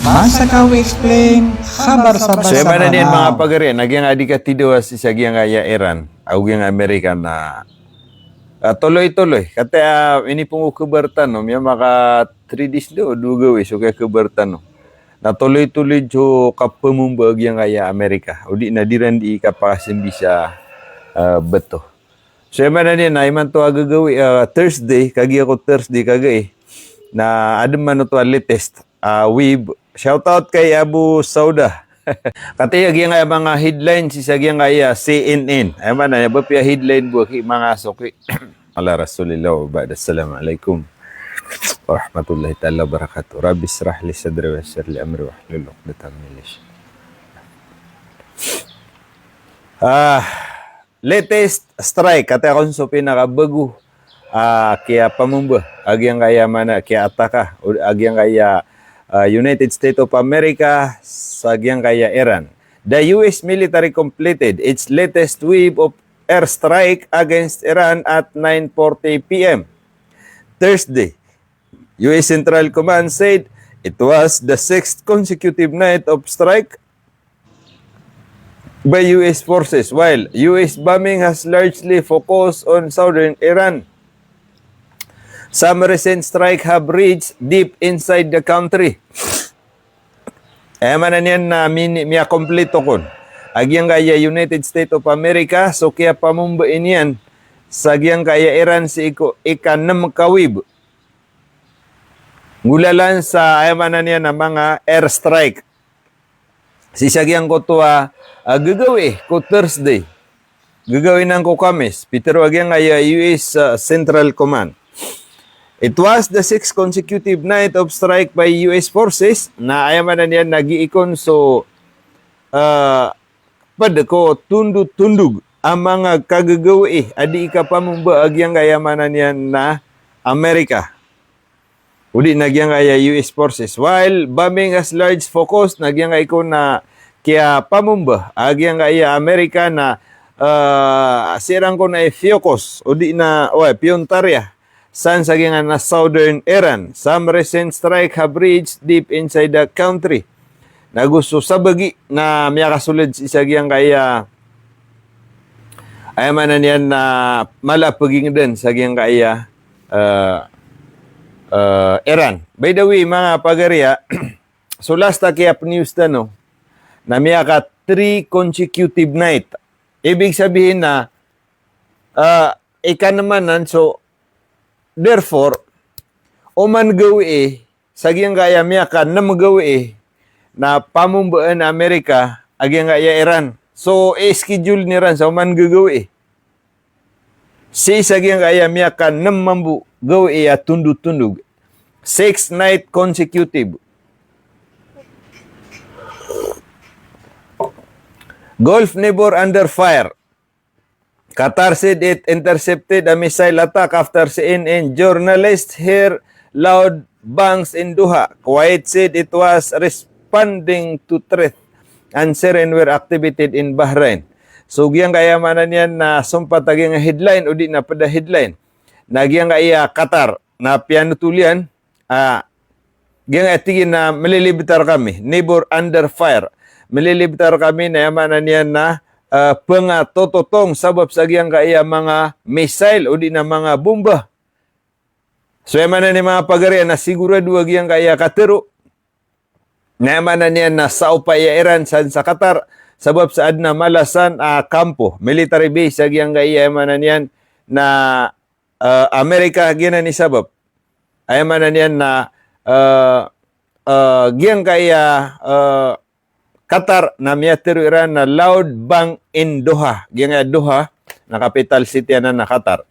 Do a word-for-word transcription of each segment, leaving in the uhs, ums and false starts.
Masa Kawi Explain, khabar sa basa Panaw. So, aya maana niyan, manga pagari, na giyangkaya di katidawa sii sa giyangkaya Iran ago giyangkaya Amerika na, ah, toloy-toloy. Katii, ah, inipoon ko khabar tano, miyamaka three days dn o dowa gawii so kiyakhabar tano. Na toloy-toloy so kapamomba a giyangkaya Amerika. O di na di ran di kapakasimbi sa, ah, beto. So, aya maana niyan na imanto a gagawii, ah, Thursday, kagiya ko Thursday, kagiya, eh, na adn man oto a latest, ah, wave. Shout out kay Abu Sauda. Katii a giyangkaya manga headline sii sa giyangkaya C N N. Aya maana niyan, ba piya headline bo ki manga soki. Ala Rasulillah wa ba'd. Assalamu alaikum warahmatullahi ta'ala wabarakatuh. Rabbi israh li sadri wa yassir li amri wahlul uqdatan min lisani. Ah, latest strike, katii kon so pinakabago, ah, kiyapamomba a giyangkaya maana, kiyataka a giyangkaya, ah, United States of America sa giyangkaya Iran. The U S military completed its latest wave of airstrike against Iran at nine forty P M Thursday. U S Central Command said it was the sixth consecutive night of strike by U S forces, while U S bombing has largely focused on southern Iran. Some recent strikes have reached deep inside the country. Aya maana niyan na mini-, miyakompleto kon a giyangkaya United States of America so kiyapamomba iyan sa giyangkaya Iran sii ko ika nem ka wave. Nggolalan sa, aya maana niyan na manga airstrike sii sa giyangkoto a, ah, gagawii ko Thursday. Gagawii anan ko Kamis, pitharo a giyangkaya U S, ah, Central Command. It was the sixth consecutive night of strike by U S forces, na aya maana niyan na gii kon so, ah, pd ko tondotondog a manga kagagawii a dii kapamomba a giyangkaya maana niyan na Amerika. O di na giyangkaya U S forces. While bombing has large focus, na giyangkai kon a kiyapamomba a giyangkaya Amerika na, ah, siran kon a i-focus, o di na, wa, piyontarya san sa giyangkaya southern Iran. Some recent strike have reached deep inside the country. Na go so sabagi na miyakasold sii sa giyangkaya, aya maana niyan na mala a pagingdn sa giyangkaya, eh, eh, Iran. By the way, manga pagari, ah, so last a kiyap-news tano na miyaka three consecutive night. Ibig sabihin na, ah, ika nem anan, so therefore, oman gawii sa giyangkaya miyaka nem gawii na pamombaan a Amerika a giyangkaya Iran. So, i-schedule iran sa oman gagawii sii sa giyangkaya miyaka nem mambo gawii a tondotondog. Six night consecutive. Gulf neighbor under fire. Qatar said it intercepted a missile attack after C N N journalists hear loud bangs in Doha. Kuwait said it was responding to threat and siren were activated in Bahrain. So giyangkaya maana niyan na sompat a giyangkaya headline o di na pd a headline na giyangkaya Qatar na piyanotol iyan, ah, giyangkaya tig iyan na malilibitar kami, neighbor under fire. Malilibitar kami na aya maana niyan na, ah, pngatototong sabap sa giyangkaya manga missile o di na manga bomba. So aya maana niyan manga pagari na sigurado a giyangkaya katharo na aya maana niyan na saopa i Iran san sa Qatar, sabap sa adn a mala san a kampo, military base a giyangkaya aya maana niyan na, eh, Amerika, giyanan i sabap. Aya maana niyan na, eh, eh, giyangkaya, eh, Qatar na miyatharo iran na loud bang in Doha. Giyangkaya Doha na capital city anan a Qatar.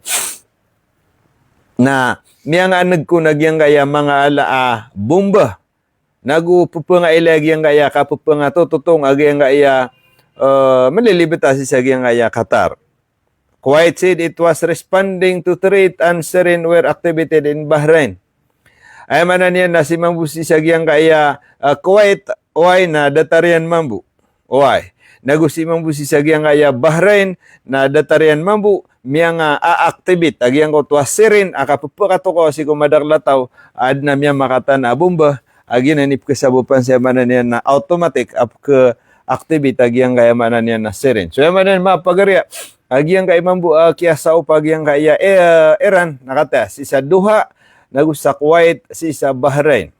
Na miyanganeg kon a giyangkaya manga ala a bomba. Na go pphangailaay a giyangkaya kapphangatotoong a giyangkaya, eh, malilibit a sii sa giyangkaya Qatar. Kuwait said it was responding to threat and siren were activated in Bahrain. Aya maana niyan na sii mambo sii sa giyangkaya, eh, Kuwait, oway na datar iyan mambo. Oway. Na go sii mambo sii sa giyangkaya Bahrain, na datar iyan mambo, miyanga-activate a giyangkoto a siren a kapphakatokaw sii ko madakel a taw a adn a miyamakatana a bomba a giyanan i pkhasabapan sa aya maana niyan na automatic a pkha-activate a giyangkaya maana niyan na siren. So aya maana niyan manga pagari a giyangkaya mambo a kiyasaopa a giyangkaya, eh, Iran, na kataya sii sa Doha, nago sa Kuwait, sii sa Bahrain.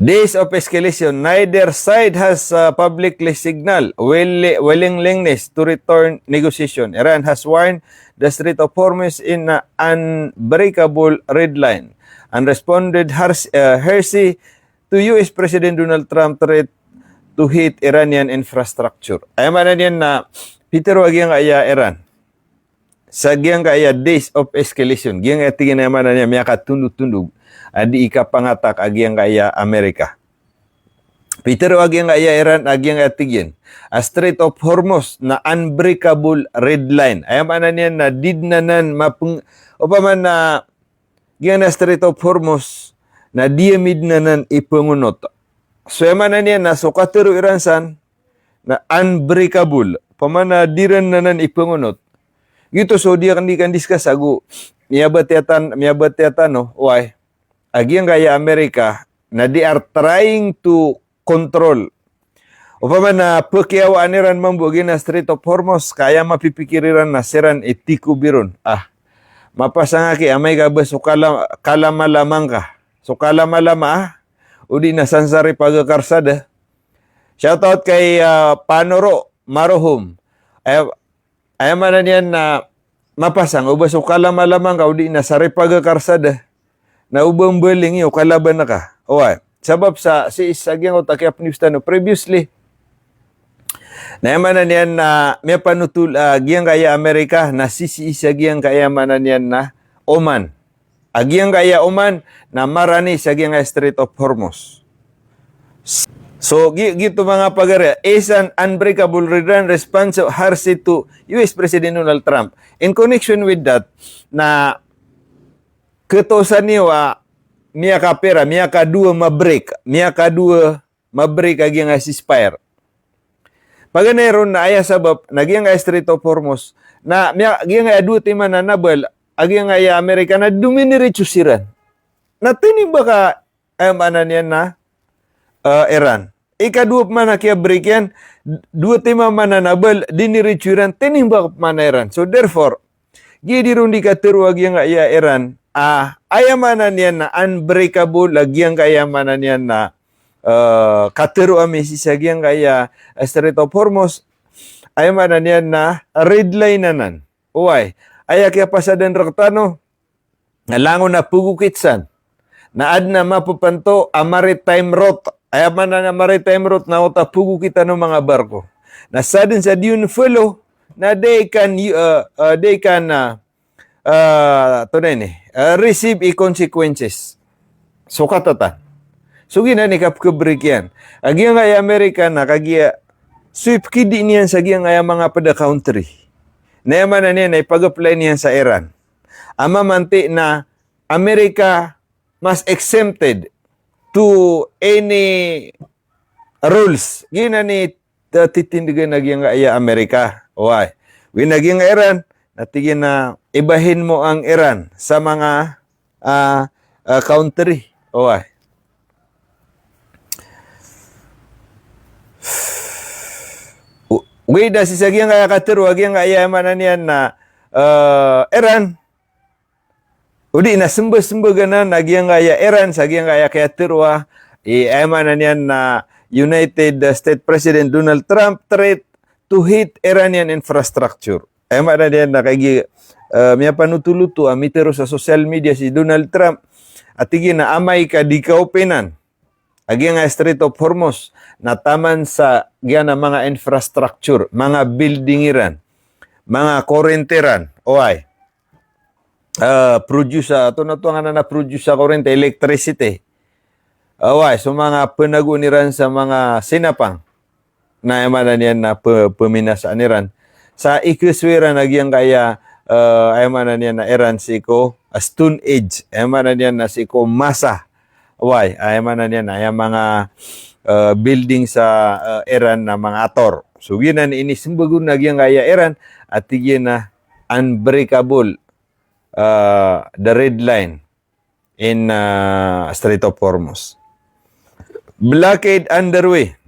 Days of escalation, neither side has, uh, publicly signaled will-, willingness to return negotiation. Iran has warned the Strait of Hormuz in an unbreakable red line and responded harsh, uh, harshly to U S President Donald Trump threat to hit Iranian infrastructure. Aya maana niyan na pitharo a giyangkaya Iran sa giyangkaya days of escalation. Giyangkaya tig iyan aya maana niyan miyakatondotondog a dii kapang-attack a giyangkaya Amerika. Pitharo a giyangkaya Iran a giyangkaya tig iyan a Strait of Hormuz na unbreakable red line. Aya maana niyan na di dn anan mapeng-, opama na giyangkaya Strait of Hormuz na di ami dn anan ipangonot. So aya maana niyan na so katharo iran san na unbreakable. Opama na di ran anan ipangonot. Giyoto so di akn di kan-discuss ago miyabatiya tan-, miyabatiya tano, oway. A giyangkaya Amerika na they are trying to control. Opama na pkiyawaan iran mambo a giyanan a Strait of Hormuz, ka aya mapipikir iran na siran i tikobi ron. Ah, mapasang aki, amay ka ba so kala-, kalamalama ngka. So kalamalama, ah, o di na san sa ripag a karsada. Shout out kay, ah, Panoro Marohom. Aya, aya maana niyan na mapasang, o ba so kalamalama ngka o di na sa ripag a karsada. Na o ba mbaling iyo kalaban ka. Oway. Sabap sa, sii sa giyangkoto a kiyapniyosta no previously. Na aya maana niyan na miyapanotol a giyangkaya Amerika na sisii sa giyangkaya maana niyan na Oman. A giyangkaya Oman na marani sa giyangkaya Strait of Hormuz. So, gi-, giyoto manga pagari, is an unbreakable red line response harsh to U S President Donald Trump. In connection with that, na khatosan iyo a miyakapira, miyakadowa ma-break, miyakadowa ma-break a giyangkaya ceasefire. Paganay ron na aya sabap na giyangkaya Strait of Hormuz, na miya-, giyangkaya dowa timan a nabal a giyangkaya Amerika na dominiritso siran. Na tinimbak a, aya maana niyan na, eh, Iran. Ikadowa pman a kiya-break iyan, dowa timan a nabal, diniritso iran, tinimbak pman a Iran. So therefore, giya di ron di katharo a giyangkaya Iran a, aya maana niyan na unbreakable a giyangkaya maana niyan na, eh, katharo ami sii sa giyangkaya, eh, Strait of Hormuz, aya maana niyan na red line anan. Oway, aya kiyapasadan rktano, na langon a pagokit san na adn a mapapanto a maritime route. Aya maana niyan na maritime route na oto a pagokitan o manga barko. Na sadn sa di on follow, na they can, uh, uh, they can, uh, uh, antonaa ini, uh, receive a consequences. So katatan. So giyanan i kapkha-break iyan. A giyangkaya Amerika na kagiya so ipkidi niyan sa giyangkaya manga pd a country. Na aya maana niyan na ipag-apply niyan sa Iran. A mamanti na America must exempted to any rules. Giyanan i, eh, titindgan a giyangkaya America. Oway. Oway na giyangkaya Iran, na tig iyan na ibahin mo ang Iran sa manga, ah, ah, country. Oway. O, oway, da sii sa giyangkaya katharo a giyangkaya maana niyan na, eh, Iran. O di na smbasmbagan anan a giyangkaya Iran sa giyangkaya kiyatharo a, i, aya maana niyan na United States President Donald Trump threat to hit Iranian infrastructure. Aya maana niyan na kagiya, eh, miyapanotoloto a mitharo sa social media si Donald Trump a tig iyan a amay ka di ka-openan a giyangkaya Strait of Hormuz na taman sa giyangkaya manga infrastructure, manga building iran, manga korente iran, oway. Eh, produce, antonaa oto nganan a produce sa korente, electricity. Oway, so manga pnagoon iran sa manga sinapang. Na aya maana niyan na pe-, peminasaan iran. Sa ikeswe iran a giyangkaya, eh, aya maana niyan na Iran sii ko, ah, Stone Age. Aya maana niyan na sii ko masa. Oway, aya maana niyan na aya manga, eh, building sa, eh, Iran na manga ator. So giyanan i inismbag on a giyangkaya Iran a tig iyan na unbreakable, eh, the red line. in, ah, Strait of Hormuz. Blockade underway.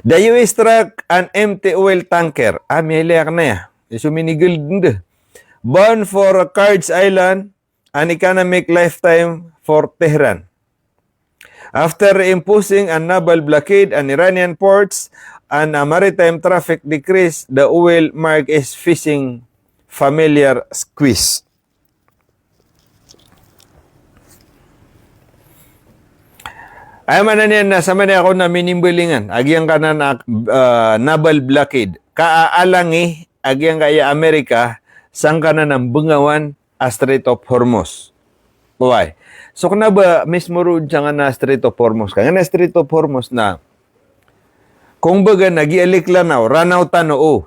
The U S struck an empty oil tanker. Ah, miyailay akn aya. So minigil dn. Bound for Kursk island, an economic lifetime for Tehran. After imposing a naval blockade on Iranian ports and a maritime traffic decrease, the oil market is facing familiar squeeze. Aya maana niyan na samanaya kon na minimbalingan a giyangkanan a, ah, naval blockade. Kaaalangi a giyangkaya Amerika sangkanan a mbengawan a Strait of Hormuz. Oway. So kna ba mismo roo sangkanan a Strait of Hormuz. Ka giyanan a Strait of Hormuz na, kumbaga na giya lk Lanao, Ranaw tano o.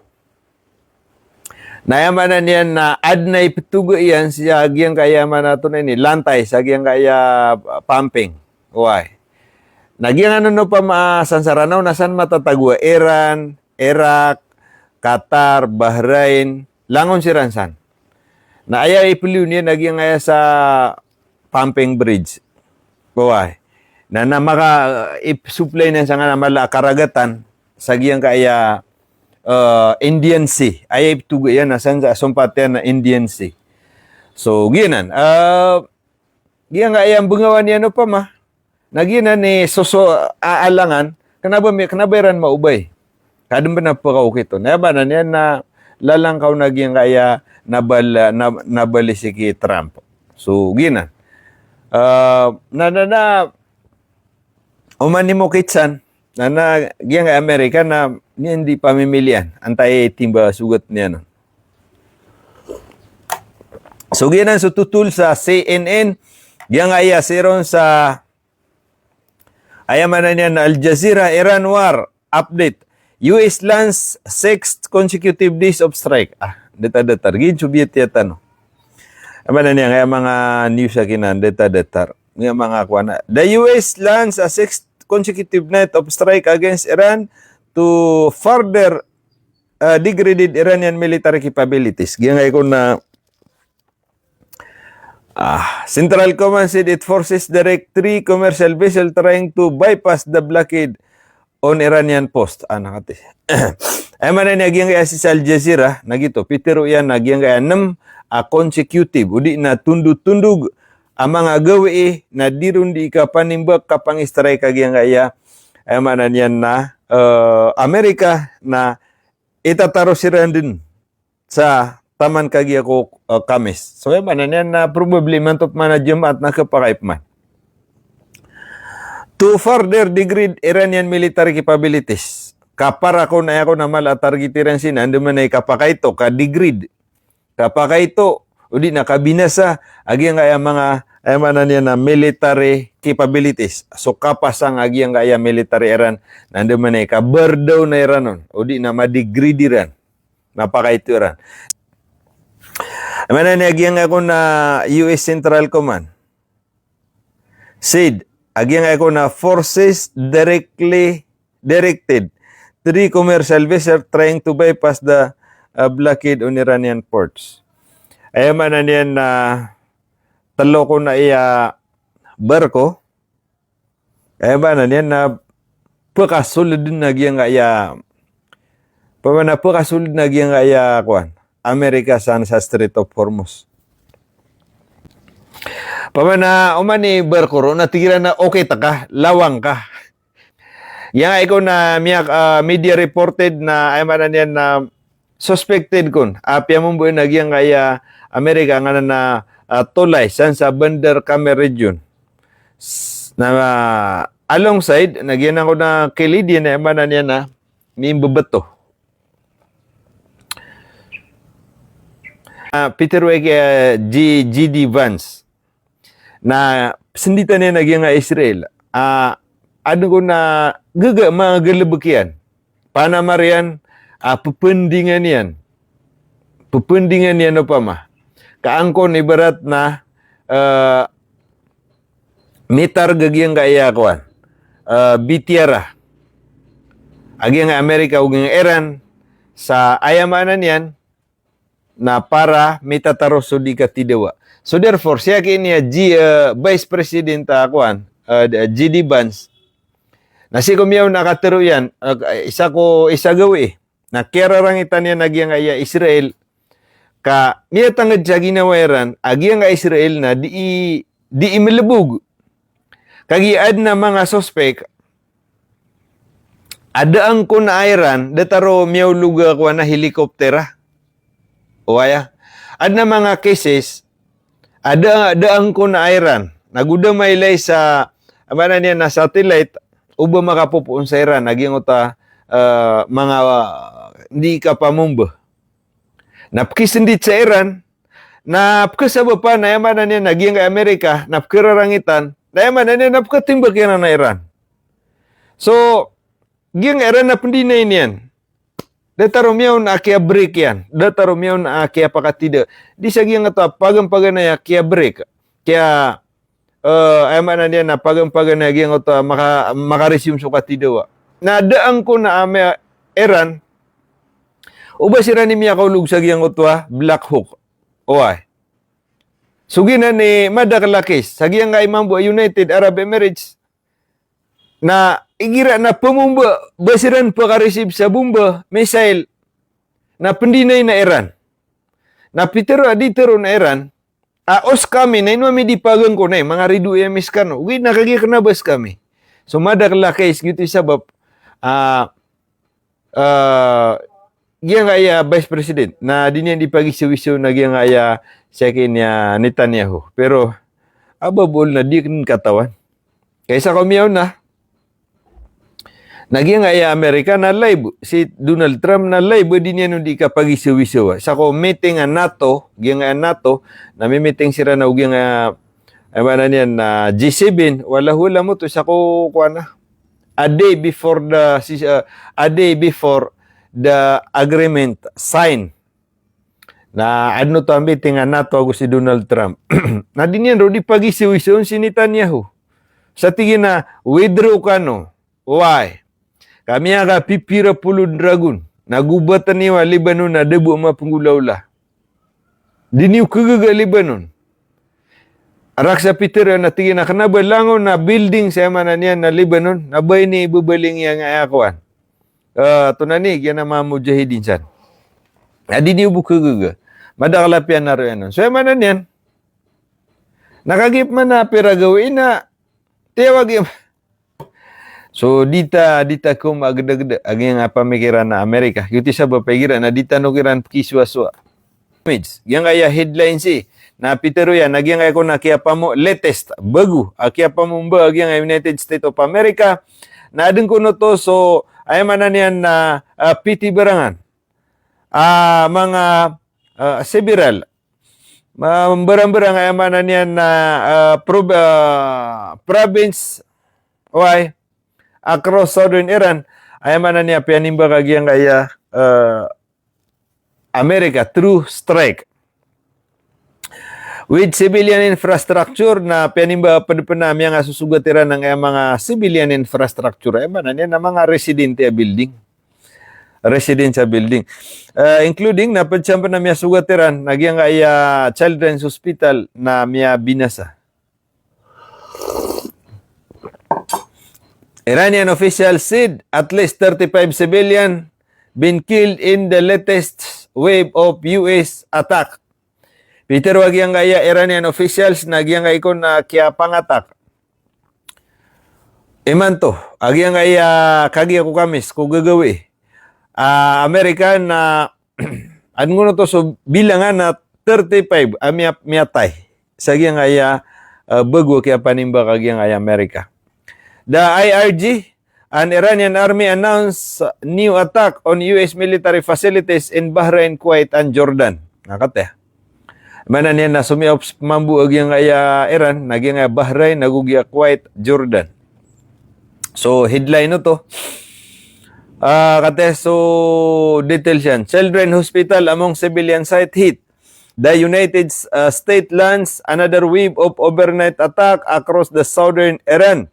Na aya maana niyan na adn a iptogo iyan sa giyangkaya maana oto na ini, lantay sa giyangkaya, ah, pumping. Oway. Na giyangkanan opama san sa Ranaw na san matatago a Iran, Iraq, Qatar, Bahrain, langon siran san. Na aya iplio niyan na giyangkaya sa pumping bridge. Oway. Na, na maka, eh, ipsupply niyan sangkanan a mala a karagatan sa giyangkaya, eh, Indian Sea. Aya iptogo iyan na san sa sompat iyan na Indian Sea. So, giyanan. Eh, giyangkaya mbengawan iyan opama. Na giyanan i soso a, alangan, kna ba mi, kna ba iran maobay. Ka adn pn a pkaokit on. Aya maana niyan na lalangkaw na giyangkaya naval, na, naval sii ki Trump. So, giyanan. Ah, na, na, na, oman i mokit san, na, na giyangkaya Amerika na niyan di pamimilian, antaa i timba sogat niyan on. So, giyanan so totol sa C N N, giyangkaya siron sa Aya maana niyan na Al Jazeera, Iran war update. U S lands six consecutive days of strike. Ah, datar-datar. Giya Soviet iyan tano. Aya maana niyan, aya manga news a giyanan, datar-datar. Aya manga kowan. The U S lands a sixth consecutive night of strike against Iran to further, uh, degraded Iranian military capabilities. Giyangkai kon na Ah, Central Command said it forces direct three commercial vessel trying to bypass the blockade on Iranian ports. Ah, na kati. Aya maana niyan a giyangkai a sii sa Al Jazeera, na giyoto, pitharo iyan a giyangkai a nem a consecutive, odi na tondotondog a manga gawii na di ron di kapanimbak, kapangi-strike a giyangkai a, aya maana niyan na, eh, Amerika na itataro siran den sa taman kagiya ko, eh, Kamis. So, aya maana niyan na probably imanto pman a Jumaat na khapakay pman. To further degrade Iranian military capabilities. Ka para kon aya kon a mala a target iran sii na andamanaya i kapakaito, ka-degrade. Kapakaito, odi na kabinasa a giyangkai a manga, aya maana niyan na military capabilities. So, kapasang a giyangkai a military iran, na andamanaya i kabardaw na iran on, odi na ma-degrade iran. Mapakaito iran. Aya maana niyan a giyangkai kon a U S Central Command said a giyangkai kon a forces directly, directed three commercial vessels trying to bypass the, uh, blockade on Iranian ports. Aya maana niyan na telo kon a iya barko, aya maana niyan na pkasold den a giyangkai a, opama na pkasold den a giyangkai a kowan, Amerika san sa Strait of Hormuz. Opama na oman i barko roo na tig iran a okit ka, lawang ka. Giyangkai kon a miyak, ah, media reported na aya maana niyan na suspected kon a piyamomboan a giyangkai a Amerika nganan a, ah, tolay san sa Bandar Kamel region. S-, na, ah, alongside, na giyanan kon a kilid iyan a aya maana niyan na mimbebeto. Ah, Peter Wake, eh, G-, J D Vance. Na senditan iyan a giyangkai a Israel. Ah, adn kon a gaga, manga galebek iyan. Panamar iyan, ah, pependingan iyan. Pependingan iyan opama. Ka angkon ibarat na, eh, mitarget a giyangkai a kowan. Eh, bitiyara a giyangkai a Amerika o giyangkai a Iran sa aya maana niyan, na para mitataro so di katidawa. So therefore, sii ki niyan J-, eh, Vice President a kowan, eh, J D Vance. Na sii ko miyaona a katharo iyan, eh, isa ko, isa gawii. Na kiyararangitan iyan a giyangkaya Israel, ka miyatangkd sa ginawa iran a giyangkaya Israel na dii, dii mlbog. Kagiya adn a manga suspek a da angkona a Iran, datar o miyaolog a kowan a helicopter a. Oway a. Adn a manga cases a da, da angkona a Iran. Na go da mailay sa, a maana niyan na satellite, o ba makapopoon sa Iran a giyangkoto a, eh, manga, ah, dii kapamomba. Na pkisndit sa Iran, na pkhasabapan, na aya maana niyan na giyangkaya Amerika, na pkhararangitan, na aya maana niyan na pkhatimbak iran a Iran. So, giyangkaya Iran na pndinay niyan. Datar o miyaona a kiyabreak iyan. Datar o miyaona a kiyapakatida. Di sa giyangkoto a paganay-paganay a kiyabreak. Kiya, eh, aya maana niyan na paganay-paganay a giyangkoto a maka-, makaresume so katidawa. Na da angkona a miyairan, o ba siran i miyakaolog sa giyangkoto a Black Hawk. Oway. So giyanan i madakl a case. Sa giyangkai mambo a United Arab Emirates, na igira na pmomba, ba siran pkareceive sa bomba, missile, na pndinay na Iran. Na pitharo a di tharoon a Iran a o skami na ino ami di pagangkonay, manga ridoay ami skano. Ogaid na kagiya kna ba skami. So madakl a case, giyoto i sabap, ah, ah, giyangkaya Vice President na di niyan di pagisawisaw na giyangkaya sii ki niyan Netanyahu. Pero a ba bool na di akn katawan. Ka isa ko miyaona na giyangkaya Amerika na live, si Donald Trump na live, di niyan on di kapagisawisawa. Sa ko meeting a NATO, giyangkaya NATO, na mi-meeting siran o giyangkaya, aya maana niyan na G seven, wala, wala mo to, sa ko kowan a, a day before the, si-, uh, a day before the agreement sign. Na adn oto a meeting a NATO ago si Donald Trump. Na di niyan roo di pagisawisaw on si Netanyahu. Sa tig iyan a withdraw kano. Why? Ka miyakapipira polo dragon. Na gobatn iyo a Lebanon na da bo a mapnggolawla. Di niyo khagaga Lebanon. Raksa Peter na tig iyan a kna ba langon a building sa aya maana niyan na Lebanon, na ba ini babaling iyan a aya kowan. Eh, tonaa ni, giyanan a manga mujahidin san. Na di niyo bo khagaga. Madakl a piyanaro iyan on. So aya maana niyan. Na kagiya pman a pira gawii na tiyawag iyan. So, di ta, di ta ko magdagda a giyangkaya pamikiran a Amerika. Giyoto i sabap a igira na di tano kiran pkisowasowaa. Page. Giyangkaya headline sii. Na pitharo iyan, na giyangkaya kon a kiyapamo-, latest, bago a kiyapamomba a giyangkaya United States of America. Na adn kon oto so, aya maana niyan na, ah, pitibarangan. Ah, manga, ah, several. Ma-, mbarangbarang aya maana niyan na, ah, prob-, ah, province, oway, across southern Iran, aya maana niyan piyanimbaka giyangkaya, eh, Amerika through strike with civilian infrastructure, na piyanimbaka pd pn a miyangasosogat iran angkaya manga civilian infrastructure, aya maana niyan na manga residente a building. Residential building. Eh, including na pd san pn a miyasogat iran na giyangkaya children's hospital na miyabinasa. Iranian officials said at least thirty-five civilian been killed in the latest wave of U S attack. Pitharo a giyangkaya Iranian officials na giyangkai kon a kiyapangatak imanto a giyangkaya kagiya ko Kamis ko gagawii a Amerika na adn kon oto so bilangan a thirty-five a miya-, miyatay sa giyangkaya, eh, bago a kiyapanimbaka giyangkaya Amerika. The I R G, an Iranian army announced new attack on U S military facilities in Bahrain, Kuwait, and Jordan. Na katii. Maana niyan na somiyops mambo a giyangkaya Iran, na giyangkaya Bahrain, ago giya Kuwait, Jordan. So, headline oto. Ah, katii, so, details iyan. Children hospital among civilian site hit. The United, uh, States launched another wave of overnight attack across the southern Iran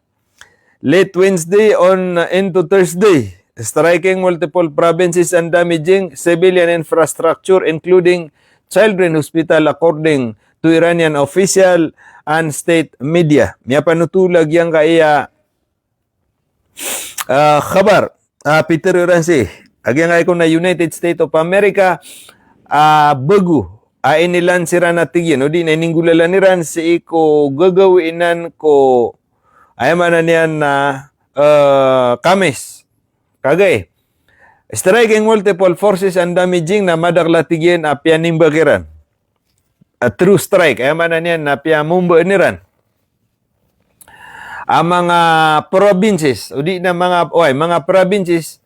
late Wednesday on, uh, into Thursday, striking multiple provinces and damaging civilian infrastructure, including children hospital, according Iranian official and state media. Miyapanothol a giyangkaya, ah, khabar, ah, pitharo iran sii a giyangkaya ko na United States of America, ah, bago a inilaunch iran a tig iyan, odi na ininggolalan iran sii ko gagawii nan ko, aya maana niyan na, ah, Kamis. Kagiya, striking multiple forces and damaging, na madakl a tig iyan a piyanimbak iran. A through strike, aya maana niyan na piyamomba iran a manga provinces, odi na manga, oway, manga provinces,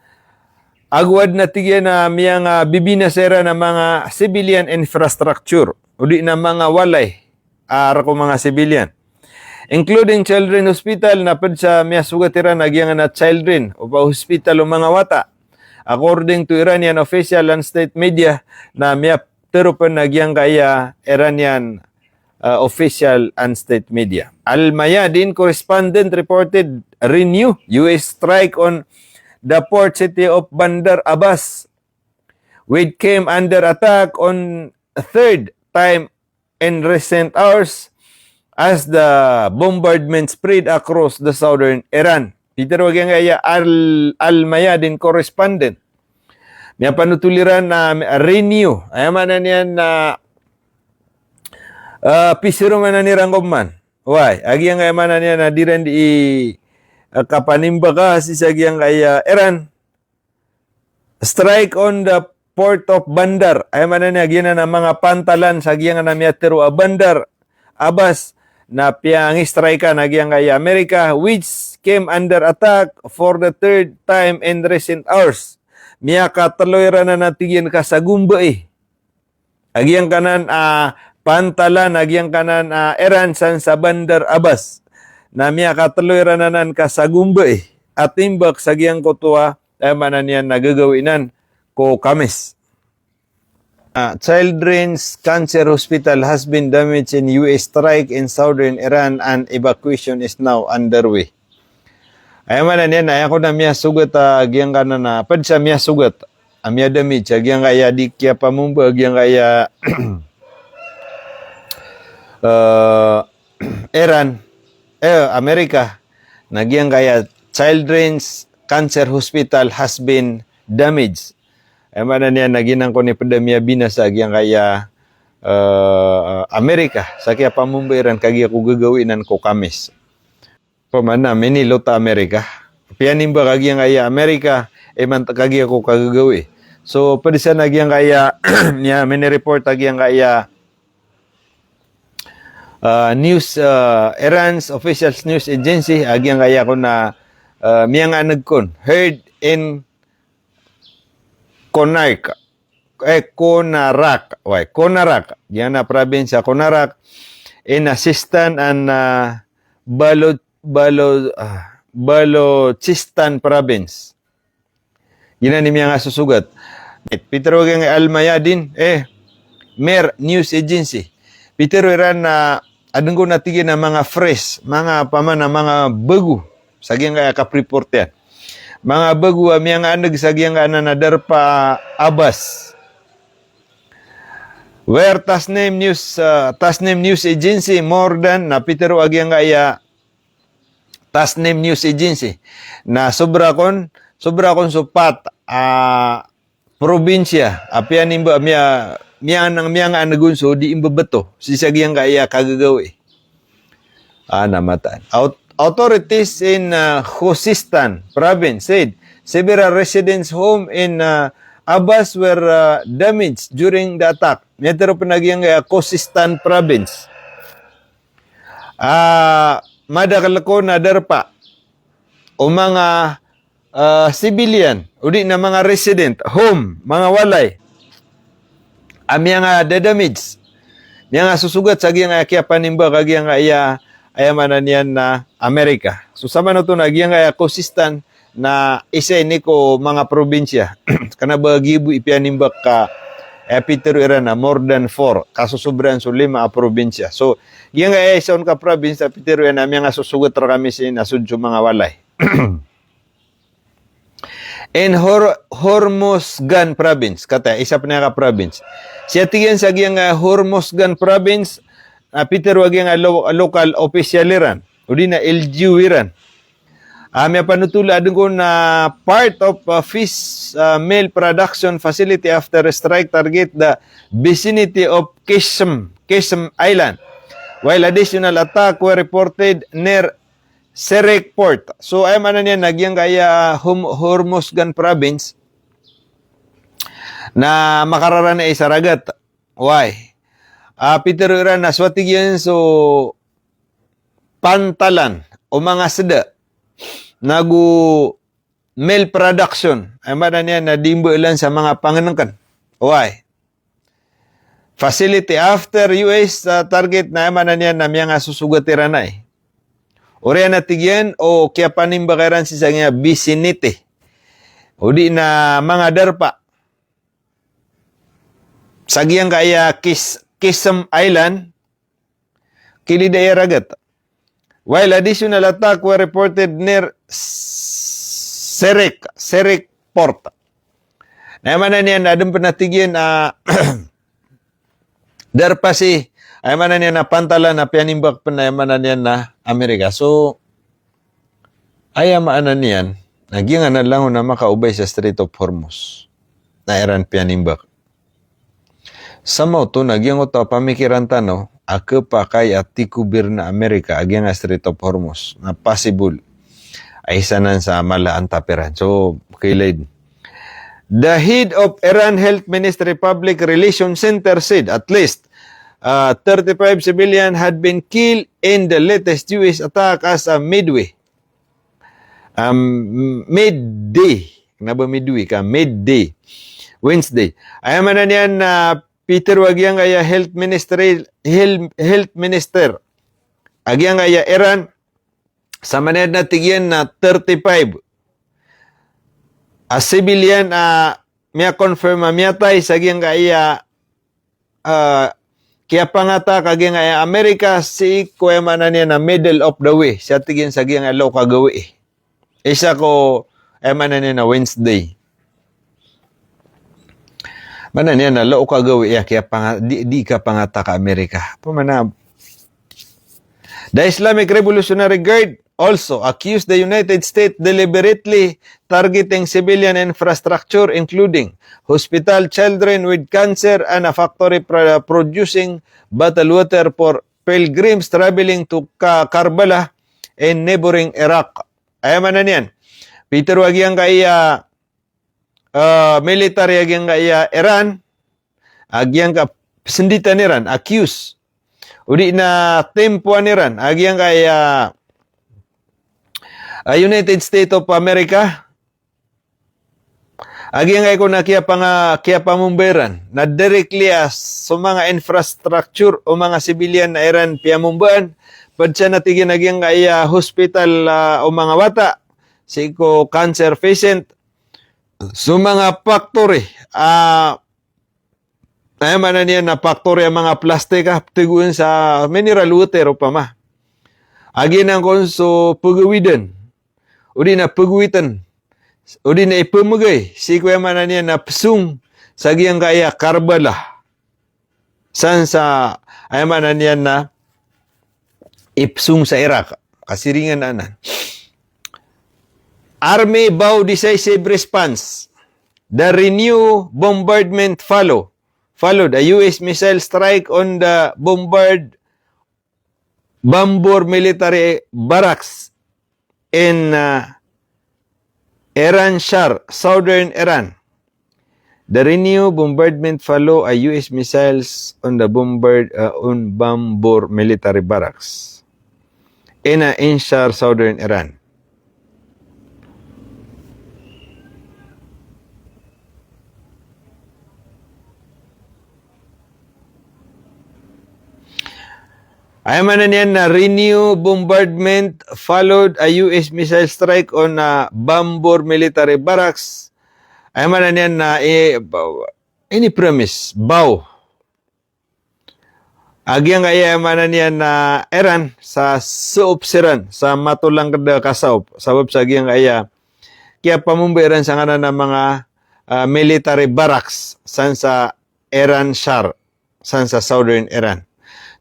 ago adn a tig iyan a miyangabibinasa iran a manga civilian infrastructure, odi na manga walay, ah, rk o manga civilian. Including Children's Hospital, na pd sa miyasogat iran a giyangkanan a children, o ba hospital o manga wata. According to Iranian official and state media, na miyatharo pn a giyangkaya Iranian, ah, official and state media. Al Mayadin correspondent reported renewed U S strike on the port city of Bandar Abbas, which came under attack on a third time in recent hours as the bombardment spread across the southern Iran. Pitharo a giyangkaya Al, Al Mayadin correspondent. Miyapanothol iran a renew. Aya maana niyan na, ah, pisiroman iran ko man. Oway, a giyangkaya maana niyan na di iran di, ah, kapanimbaka sii sa giyangkaya Iran. Strike on the port of Bandar. Aya maana niyan a giyanan a manga pantalan sa giyangkanan a miyatharo a Bandar Abbas na piyangistrikean a giyangkaya Amerika, which came under attack for the third time in recent hours. Miyakatlo iran anan a tig iyan kasagombai a giyangkanan a pantalan a giyangkanan a Iran san sa Bandar Abbas. Na miyakatlo iran anan kasagombai a timbak sa giyangkoto a, aya maana niyan na gagawii nan ko Kamis. Ah, Children's Cancer Hospital has been damaged in U S strike in southern Iran and evacuation is now underway. Aya maana niyan na aya kon a miyasogat a giyangkanan a, pd sa miyasogat a miyadamage a giyangkaya di kiyapamomba a giyangkaya, eh, Iran, eh, Amerika, na giyangkaya Children's Cancer Hospital has been damaged. Aya maana niyan na giyanan kon i pd a miyabinasa a giyangkaya, eh, Amerika sa kiyapamomba iran kagiya ko gagawii nan ko Kamis. Pman na minilot a Amerika. Piyanimbak a giyangkaya Amerika, imanto kagiya ko kagagawii. So, pd san a giyangkaya, niya minireport a giyangkaya, ah, news, ah, Iran's official news agency, a giyangkaya kon a, ah, miyanganeg kon, heard in Konark, eh, Konarak, oway, Konarak. Giyanan a province a Konarak, in Sistan and, ah, Balo-, Balo-, ah, Balochistan province. Giyanan i miyangasosogat. Pitharo a giyangkaya Al Mayadin, eh, Mer News Agency. Pitharo iran na adn kon a tig iyan a manga fresh, manga pman a manga bago sa giyangkaya kapreport iyan. Manga bago a miyanganeg sa giyangkanan a darpa Abbas. Where Tasnim News, ah, Tasnim News Agency more than, na pitharo a giyangkaya Tasnim News Agency na sobra kon, sobra kon so pat a probinsya a piyanimba, miya, miyanang, miyanganeg on so di imbebetho sii sa giyangkaya kagagawii. Ah, na mataan. Aut-, authorities in, ah, Khuzestan province said several residents' home in, ah, Abbas were, ah, damaged during the attack. Miyatharo pn a giyangkaya Khuzestan province. Ah, madakl kon a darpa o manga, ah, civilian, odi na manga resident, home, manga walay a miyangadadamage, miyangasosogat sa giyangkaya kiyapanimbak a giyangkaya, aya maana niyan na Amerika. So, samanoto na giyangkaya Khuzestan na isa ini ko manga probinsya. Kna ba giya bo i piyanimbak ka, eh, pitharo iran na more than four, kasosobraan so lima a probinsya. So, giyangkaya isa on ka province a pitharo iran na miyangasosogat rkami sii na so dn so manga walay. In Hor-, Hormozgan province, kataya isa pn a ka province. Sii a tig iyan sa giyangkaya Hormozgan province, a, pitharo a giyangkaya lo-, local official iran, odi na L G U iran. A, miyapanotol a adn kon a part of, a, fish, a, meal production facility after strike target the vicinity of Qeshm, Qeshm Island, while additional attack were reported near Serek Port. So, aya maana niyan na giyangkaya Hum-, Hormozgan Province na makararani sa ragat. Why? A, pitharo iran na so, a tig iyan, so pantalan o manga sda nago meal production, aya maana niyan na di mbaalan sa manga pangnngkn. Why? Facility after U S, a, target na aya maana niyan na miyangasosogat iran ai. Oriyan a tig iyan o kiyapanimbaka iran sii sa giyangkaya vicinity, odi na manga darpa sa giyangkaya Qes-, Qeshm Island, kilid aya ragat. While additional attack were reported near Serek, Serek Port. Na aya maana niyan na adn pn a tig iyan a darpa sii, aya maana niyan na pantalan a piyanimbak pn, aya maana niyan na Amerika. So, aya maana niyan na giyangkanan langon a makaobay sa Strait of Hormuz na iran piyanimbak. Somehow oto na giyangkoto a pamikiran tano a khapakay a tikobir na Amerika a giyangkaya Strait of Hormuz na possible a isa nan sa mala a antap iran. So, kilaid. The head of Iran Health Ministry Public Relations Center said at least, uh, thirty-five civilian had been killed in the latest U S attack as a midway. Um, midday. Kna ba midway ka? Midday. Wednesday. Aya maana niyan na pitharo a giyangkaya health ministry, health, health minister a giyangkaya Iran, sa maana niyan na tig iyan na thirty-five a civilian a miya-confirm a miyatay sa giyangkaya, ah, kiyapangatak a giyangkaya Amerika sii ko aya maana niyan na middle of the way. Sii a tig iyan sa giyangkaya loka gawii. Isa ko aya maana niyan na Wednesday. Maana niyan na loka gawii a kiyapanga-, di, di kapangatak a Amerika. Pamana The Islamic Revolutionary Guard also accused the United States deliberately targeting civilian infrastructure, including hospital, children with cancer, and a factory pro-, producing bottled water for pilgrims traveling to Ka-, Karbala in neighboring Iraq. Aya maana niyan, pitharo a giyangkaya, ah, military a giyangkaya Iran, a giyangkaya pzanditan iran, accuse, odi na tempoan iran a giyangkaya, ah, United States of America, a giyangkaya kon a kiyapanga-, kiyapamomba iran na directly a so manga infrastructure o manga civilian na iran piyamombaan, pd sa na tig iyan a giyangkaya hospital, ah, o manga wata sii ko cancer patient, so manga factory, ah, aya maana niyan na factory a manga plastic a pthagoan sa mineral water opama. A giyanan kon so pagawidan, odi na pagawitn, odi na ipamagay sii ko aya maana niyan na pzong sa giyangkaya Karbala. San sa aya maana niyan na ipzong sa Iraq. Kasiringan anan. Army vow decisive response. The renewed bombardment follow, followed a U S missile strike on the bombard Bambor military barracks in, uh, Iran Shar, southern Iran. The renewed bombardment follow a U S missiles on the bombard, uh, on Bambor military barracks in, uh, in Shar, southern Iran. Aya maana niyan na renewed bombardment followed a U S missile strike on a Bambor military barracks. Aya maana niyan na, eh, ba-, ini premise, baw. A giyangkaya aya maana niyan na Iran sa saop siran, sa matolangkd a kasaop. Sabap sa giyangkaya kiyapamomba iran sangkanan a manga, ah, military barracks san sa Iran Shar, san sa southern Iran.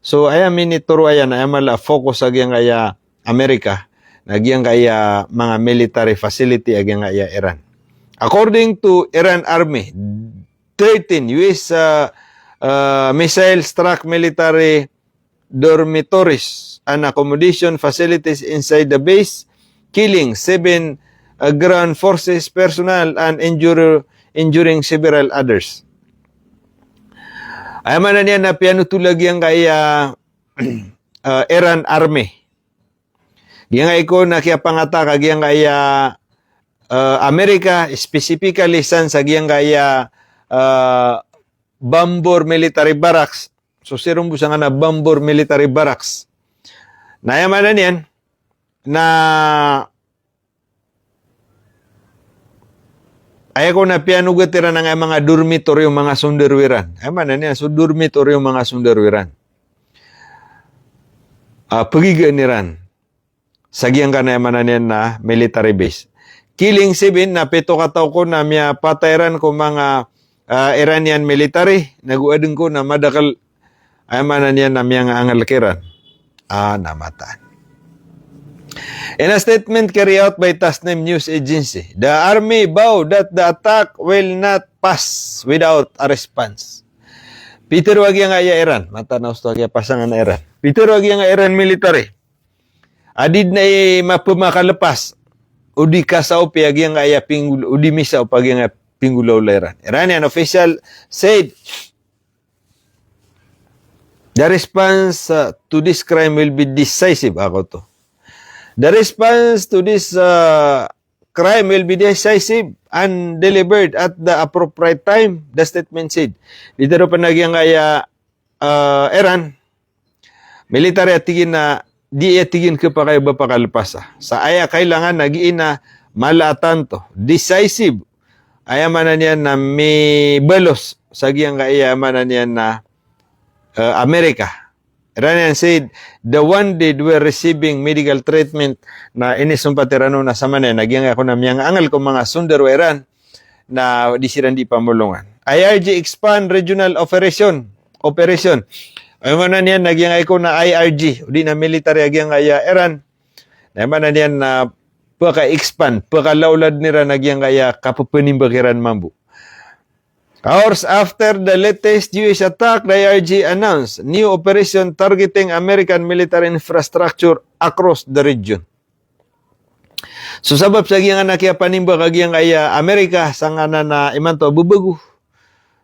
So, aya minitoroa iyan, aya mala a focus a giyangkaya Amerika, na giyangkaya manga military facility a giyangkaya Iran. According to Iran Army, thirteen U S, uh, uh, missile struck military dormitories and accommodation facilities inside the base, killing seven, uh, ground forces personnel and injure-, injuring several others. Aya maana niyan na piyanothol a giyangkaya, uh, Iran Army. Giyangkai ko na kiyapangatak a giyangkaya, uh, Amerika, specifically san sa giyangkaya, uh, Bambor Military Barracks. So, siran bo sangkanan a Bambor Military Barracks. Na aya maana niyan na aya ko na piyanogat iran angkaya manga dormitory o manga sondaro iran. Aya maana niyan so dormitory o manga sondaro iran. Ah, pagigaan iran sa giyangkanan a aya maana niyan na military base. Killing seven, na pito kataw ko na miyapatay iran ko manga, ah, Iranian military, nago aden ko na madakel, aya maana niyan na miyangaangal kiran. Ah, na mataan. In a statement carried out by Tasnim News Agency, the army vowed that the attack will not pass without a response. Pitharo a giyangkaya Iran, mataan a osto a giya pasangan a Iran. Pitharo a giyangkaya Iran military a di den i maphamakalepas o di kasaopi a giyangkaya pinggol-, o di misaop a giyangkaya pinggolawla iran. Iranian official said the response, uh, to this crime will be decisive, ako to. The response to this, uh, crime will be decisive and delivered at the appropriate time, the statement said. Pitharo pen a giyangkaya, uh, Iran military a tig iyan na di, aya tig iyan, khapakay o ba pakalepasa. Sa aya kailangan na giya na mala a tanto, decisive. Aya maana niyan na mibalos sa giyangkaya, aya maana niyan na, eh, Amerika. Iranian said the wounded were receiving medical treatment, na inisompat iran on na samanaya na giyangkaya ko na miyangaangal ko manga sondaro Iran na di siran di pamolongan. I R G expand regional operation, operation. Aya maana niyan na giyangkaya ko na I R G, o di na military a giyangkaya Iran. Na aya maana niyan na paka-expand, pakalaoladen iran a giyangkaya kapepenimbak iran mambo. Hours after the latest U S attack, the I R G announced new operation targeting American military infrastructure across the region. So sabap sa giyangkanan a kiyapanimbak a giyangkaya Amerika sangkanan a imanto a bebago,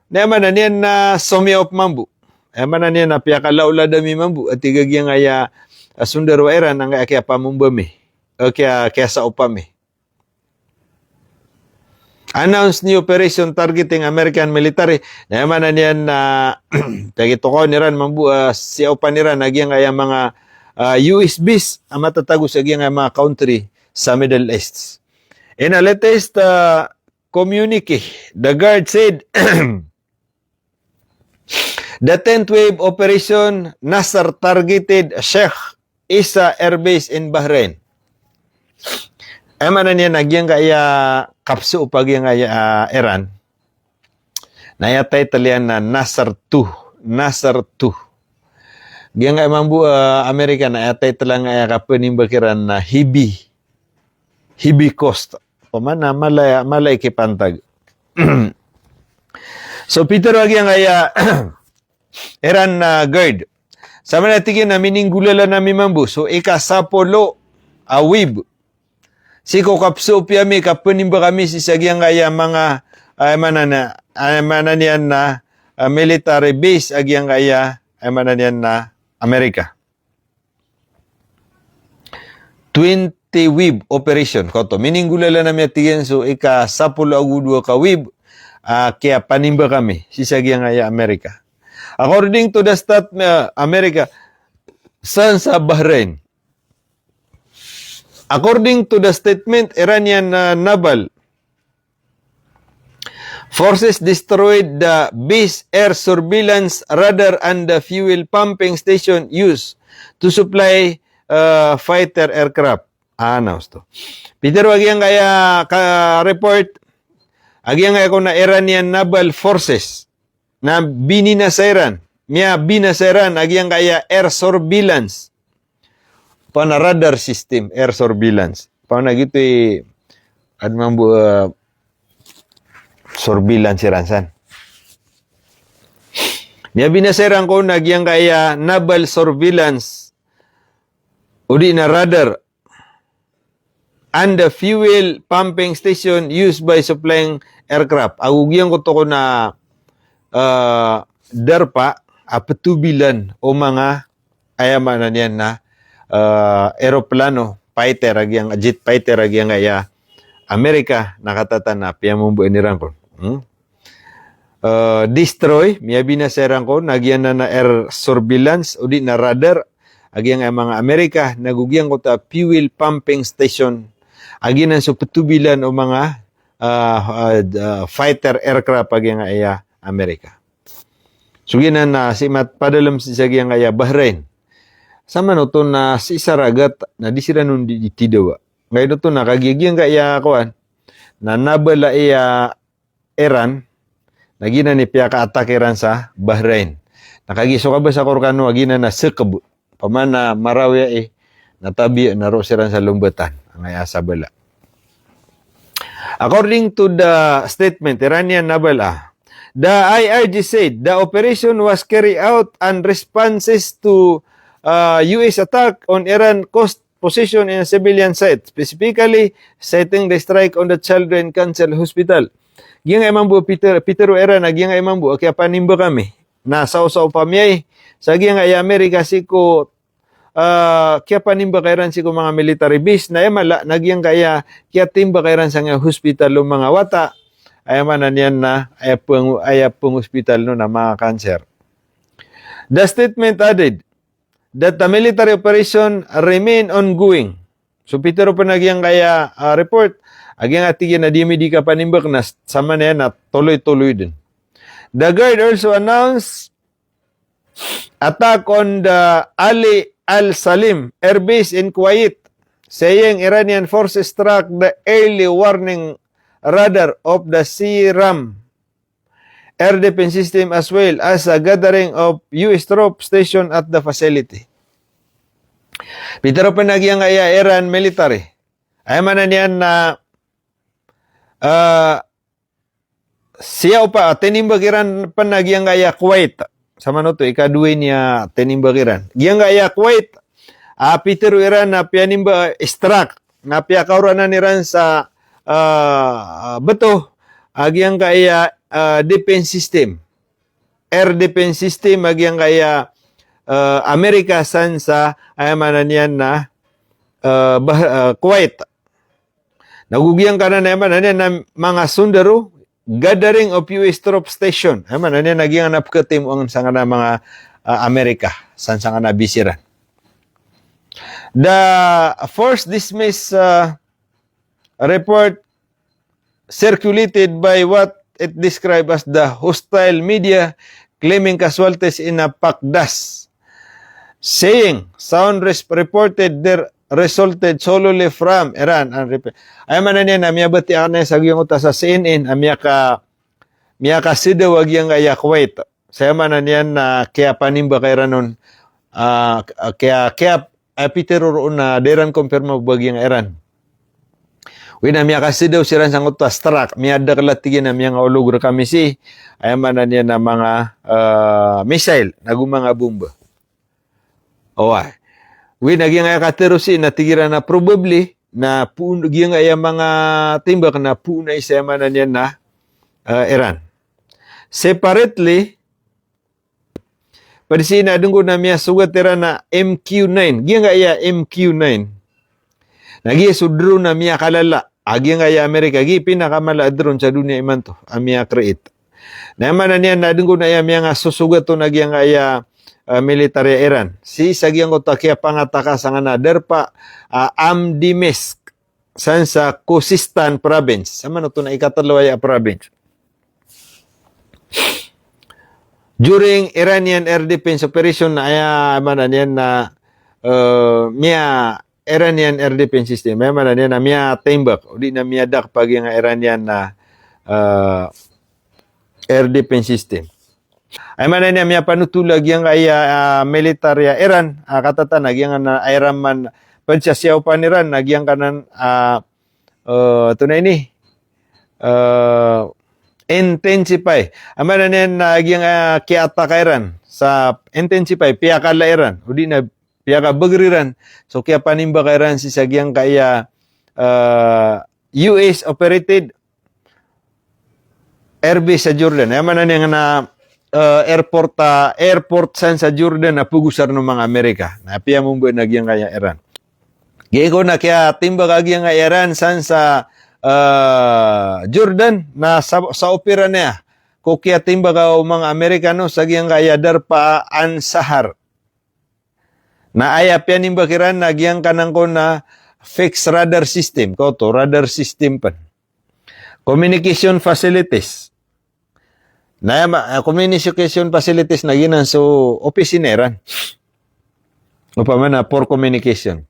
na aya maana niyan na somiyaop mambo. Aya maana niyan na piyakalaolad ami mambo, a tig a giyangkaya, ah, sondaro a Iran angkaya kiyapamomba mi, eh, kiya, kiyasaopa mi. Announce new operation targeting American military. Na aya maana niyan na piyakitokawan iran mambo, ah, siyaopan iran a giyangkaya manga, ah, U S base a matatago sa giyangkaya manga country sa Middle East. In a latest, ah, communique, the Guard said, the tenth wave operation Nasr targeted Sheikh Isa Air Base in Bahrain. Aya maana niyan na giyangkaya kapso o pa giyangkaya, ah, Iran. Na aya title iyan na Nasr two, Nasr two. Giyangkaya mambo, ah, Amerika na aya title angkaya kapenimbak iran na heavy, heavy coast. Opama na mala, mala i kipantag. So, pitharo a giyangkaya Iran, ah, Guard. Samanaya tig iyan na mininggolalan ami mambo so ika sapolo a wave sii ko kapso o piya ami, kapenimbak ami sii sa giyangkaya manga, ah, aya maana na, aya maana niyan na, ah, military base a giyangkaya, aya maana niyan na Amerika. Twenty wave operation, koto. Mininggolalan ami a tig iyan so ika sapolo ago dowa ka wave, ah, kiyapanimbak ami sii sa giyangkaya Amerika. According to the stat, ah, Amerika, san sa Bahrain. According to the statement, Iranian, ah, naval forces destroyed the base air surveillance radar and the fuel pumping station used to supply, uh, fighter aircraft. Ah, na osto. Pitharo a giyangkaya ka-report a giyangkaya ko na Iranian naval forces na binina sa Iran miyabinasa iran a giyangkaya air surveillance. Opama na radar system, air surveillance. Opama na giyoto i, adn mambo, eh, surveillance iran san. Miyabinasa iran kon a giyangkaya naval surveillance, odi na radar, and the fuel pumping station used by supplying aircraft. Ago giyangkoto kon a, eh, darpa a ptobilan o manga, aya maana niyan na, eh, eroplano, fighter a giyang, jet fighter a giyangkaya Amerika, na katatan a piyamamboan iran kon. Hmm? Eh, destroy, miyabinasa iran kon a giyanan a air surveillance, odi na radar a giyangkaya manga Amerika, nago giyangkoto a fuel pumping station a giyanan so ptobilan o manga, ah, ah, ah, fighter aircraft a giyangkaya Amerika. So giyanan na sii mapadalm sii sa giyangkaya Bahrain. Samanoto na sii sa ragat na di siran on di, di tidawa. Nggainoto na kagiya giyangkaya kowan na nabala iya Iran, na giyanan i piyaka-attack iran sa Bahrain. Na kagiya so kabasa ko rkano a giyanan na Thaqab. Opama na Marawi ai, na tabiya na roo siran sa lombatan. Angkaya sabala. According to the statement, Iranian naval, ah, the I R G said the operation was carried out and responses to, uh, U S attack on Iran coast position in a civilian site, specifically citing the strike on the Children Cancer Hospital. Giyangkaya mambo pitharo, pitharo iran a giyangkaya mambo a kiyapanimbaka ami. Na saosaopa ami ai sa giyangkaya Amerika sii ko, ah, kiyapanimbaka iran sii ko manga military base, na aya mala na giyangkaya kiyatimbaka iran sangkaya hospital o manga wata. Aya maana niyan na aya peng-, aya peng-hospital on na manga cancer. The statement added, that the military operation remain ongoing. So pitharo pn a giyangkaya, ah, report a giyangkaya, tig iyan, a di ami di kapanimbak na s-, samanaya na toloy-toloy dn. The Guard also announced attack on the Ali Al Salim Air Base in Kuwait, saying Iranian forces struck the early warning radar of the C RAM air defense system as well as a gathering of U S troop station at the facility. Pitharo pn a giyangkaya Iran military. Aya maana niyan na, ah, siya opa, tinimbak iran pn a giyangkaya Kuwait. Samanoto, ikadowa niyan tinimbak iran. Giyangkaya Kuwait, ah, pitharo iran na piyanimbak, struck, na piyakaoranan iran sa, ah, bto a giyangkaya, ah, defense system. Air defense system a giyangkaya, ah, Amerika san sa, aya maana niyan na, ah, bah-, ah, Kuwait. Nago giyangkanan, aya maana niyan na manga sondaro, gathering of U S troop station. Aya maana niyan na giyangkanan a pkhatimoang sangkanan a manga, ah, Amerika san sangkanan a base iran. The force dismiss, ah, report circulated by what it described as the hostile media claiming casualties in a PACDAS, saying sound res-, reported there resulted solely from Iran and rep-, aya maana niyan na miyabatiya akn sa giyangkoto a sa C N N a miyaka-, miyakasdaw a giyangkaya Kuwait. Sa aya maana niyan na kiyapanimbaka iran on, ah, kiya-, kiya-, ah, pitharo ron na da iran kompirma bo a giyangkaya Iran. Oway, na miyakasdaw siran sangkoto a struck, miyadakl a tig iyan a miyangaolog rkami sii, aya maana niyan na manga, ah, missile, nago manga bomba. Oway. Oway, na giyangkaya katharo sii na tig iran a probably na poon, giyangkaya manga timbak na poon a isa, aya maana niyan na, ah, Iran. Separately, pd sii na adn kon a miyasogat iran a M Q nine. Giyangkaya M Q nine na giya so drone a miyakalala a giyangkaya Amerika, giya pinakamala a drone sa doniya imanto a miya-create. Na aya maana niyan na adn kon a aya miyangasosogat on a giyangkaya, ah, military a Iran sii sa giyangkoto a kiyapangataka sangkanan a darpa, ah, Amdimesk san sa Khuzestan province. Samanoto na ikatlo aya a province. During Iranian air defense operation, na aya maana niyan na, eh, miya Iranian air defense system. Aya maana niyan na miyatimbak, odi na miyadakp a giyangkaya Iranian na, eh, air defense system. Aya maana niyan a miyapanotol a giyangkaya, ah, military a Iran, ah, katatago a giyangkanan a Iran man, pd sa siyaopan iran a giyangkanan, ah, eh, antonaa ini, eh, intensify. Aya maana niyan a giyangkaya, ah, kiyaataka iran sa intensify, piyakala iran, odi na piyakabagr iran. So kiyapanimbaka iran sii sa giyangkaya, eh, U S operated airbase sa Jordan. Aya maana niyan na, eh, airport, ah, airport san sa Jordan a pagosarn o manga Amerika. Na piyamomba na giyangkaya Iran. Giya kon a kiyatimbaka giyangkaya Iran san sa, eh, Jordan, na sa, sa opera niyan ko kiyatimbaka o manga Amerikano sa giyangkaya darpa a Ansahar. Na aya piyanimbaka iran na giyangkanan kon a fixed radar system, koto radar system pn. Communication facilities. Na aya ma-, eh, communication facilities na giyanan so opisina iran. Opama na for communication.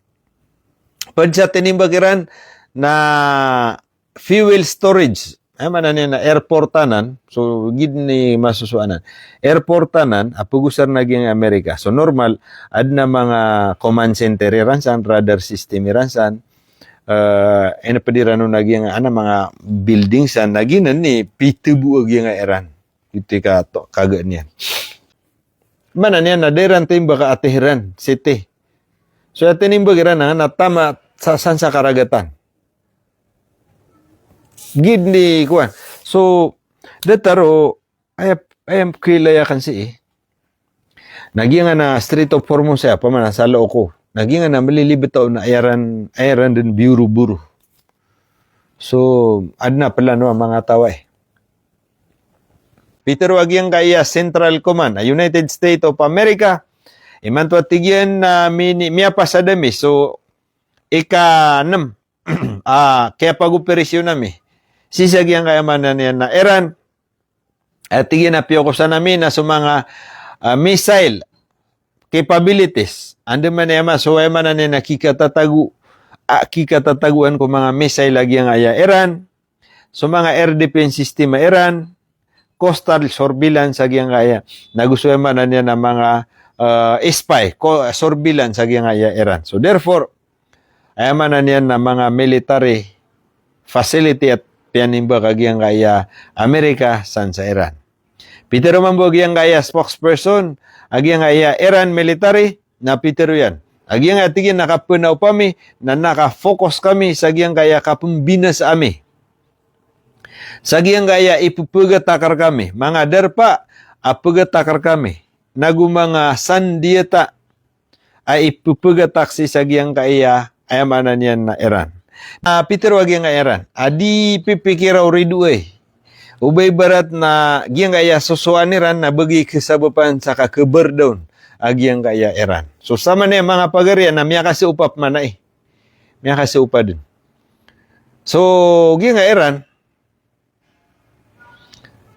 Pd sa tinimbaka iran na fuel storage. Aya maana niyan na airport anan, so giya ini masosowa anan. Airport anan a pagosarn a giyangkaya Amerika. So normal, adn a manga command center iran san, radar system iran san, eh, ino pd iran on a giyangkaya manga building san, na giyanan i pitbo a giyangkaya Iran. Giyoto i ka-, kaga niyan. Maana niyan na da iran timbaka a Tehran city. So aya tinimbaka iran na, na tama sa, san sa karagatan. Giya ini kowan. So, datar o, aya, aya kailayakan sii. Na giyangkanan a Strait of Hormuz aya, opama na sa loo ko. Na giyangkanan a malilibet on na aya ran, aya ran dn biyoro-boro. So, adn a plano a manga taw ai. Pitharo a giyangkaya Central Command a United States of America, imanto a tig iyan na mini-, miyapasad ami so ika-nem a kiyapagoperasyon ami sii sa giyangkaya maana niyan na Iran. A tig iyan a piyokosan ami na so manga, ah, missile capabilities. Andamanaya man so aya maana niyan na kikatatago, ah, kikatatagoan ko manga missile a giyangkaya Iran, so manga air defense system a Iran, coastal surveillance a giyangkaya, nago so aya maana niyan na manga, eh, spy, ko, surveillance a giyangkaya Iran. So therefore, aya maana niyan na manga military facility a piyanimbaka a giyangkaya Amerika san sa Iran. Pitharo mambo a giyangkaya spokesperson a giyangkaya Iran military, na pitharo iyan a giyangkaya, tig iyan, na kapanaopa ami, na naka-focus kami sa giyangkaya kapembinasa ami sa giyangkaya ipepagatak rkami, manga darpa a pagatak rkami, nago manga sandiyata a ipepagatak sii sa giyangkaya, aya maana niyan na Iran. Na pitharo a giyangkaya Iran a di pipikira o ridoay. O ba ibarat na giyangkaya sosowaan iran na bagay kasabapan sa kakhabardaon a giyangkaya Iran. So samanaya manga pagari a na miyakasaopa pman ai. Miyakasaopa dn. So giyangkaya Iran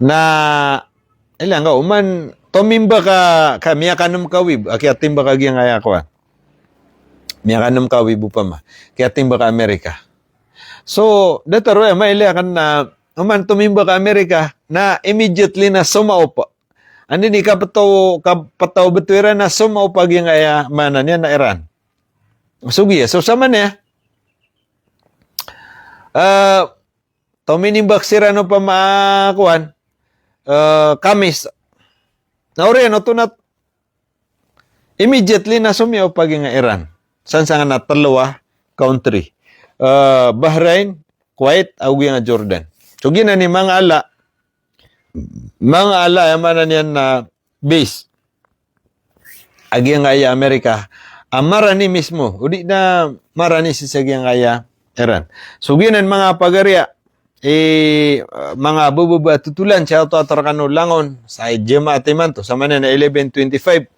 na, ilaya nga, oman tomimbaka, ka miyakanem ka wave a kiyatimbaka giyangkaya kowan. Miyakanem ka wave opama, kiyatimbaka Amerika. So datar o aya mailaya kan na oman tomimbaka Amerika na immediately na somaopa. Anda ini kapetaw, kapetaw betowi iran na somaopa giyangkaya maana niyan na Iran. So giya, so samanaya, eh, tominimbak siran opama kowan, eh, Kamis. Na oriyan oto na immediately na somiyaopa giyangkaya Iran. San sangkanan a telo a country. Eh, Bahrain, Kuwait, ago giyangkaya Jordan. So giyanan i manga ala, manga ala, aya maana niyan na base a giyangkaya Amerika a marani mismo, odi na marani sii sa giyangkaya Iran. So giyanan manga pagari a, eh, manga bababa a totolan, shout out rkano langon sa jemaat imanto, samanaya na eleven twenty-five.